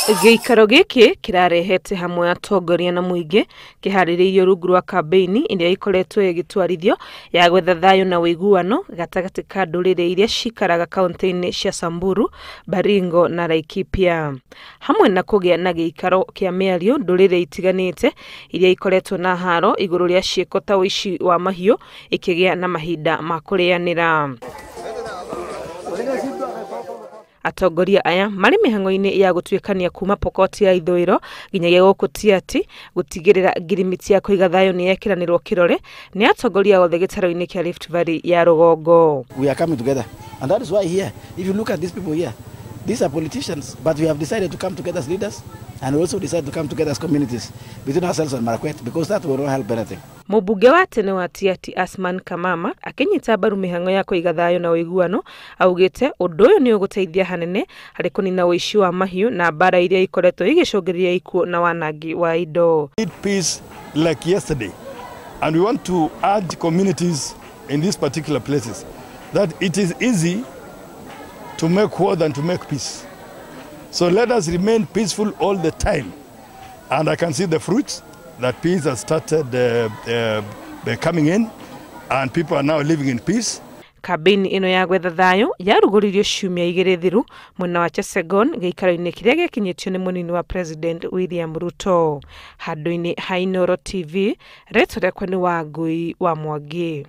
Gĩikaro gĩkĩ kĩrarehete hamwe atongoria na mũingĩ kĩharĩrĩirio rungu rwa kambĩini ĩrĩa ĩkoretwo ĩgĩtwarithio ya gwetha thayũ na ũiguano gatagatĩ ka ndũrĩrĩ iria cikaraga kaunti-inĩ cia Samburu, Baringo na Laikipia. Hamwe na kũgĩa na gĩikaro kĩa mĩario ndũrĩrĩ itiganĩte iria ikoretwo na haro igũrũ rĩa ciĩko ta ũici wa mahiũ ikĩgĩa na mahinda ma kũrĩanĩra. Atongoria aya marĩ mĩhang'o-inĩ ya gũtuĩkania kuma Pokot ya ithũĩro nginyagia gũkũ Tiaty gũtigĩrĩra ngirimiti ya kũiga thayũ nĩ yekĩranĩrwo kĩrore nĩ atongoria othe gĩtarũ-inĩ kĩa Rift Valley ya rũgongo. We are coming together, and that is why here, if you look at these people here, these are politicians, but we have decided to come together as leaders, and we also decided to come together as communities between ourselves and Marakwet, because that will not help anything. Mũmbunge wa tene wa Tiaty Asman Kamama akĩnyita mbaru mĩhang'o ya kũiga thayũ na ũiguano augĩte ũndũ ũyũ nĩ ũgũteithia hanene harĩ kũnina ũici wa mahiũ na mbara iria ikoretwo igĩcũngĩrĩria ikuũ na wanangi wa indo. Need peace like yesterday, and we want to urge communities in these particular places that it is easy to make war than to make peace. So let us remain peaceful all the time. And I can see the fruits that peace has started coming in, and people are now living in peace. Kambĩini ĩno ya gwetha thayũ yarugũririo ciumia igĩrĩ thiru mwena wa Chesegon gĩikaro-inĩ kĩrĩa gĩkinyĩtio nĩ mũnini wa President William Ruto. Handũ-inĩ ha Inooro TV, rĩtwa rĩakwa nĩ Wangui wa Mwangi.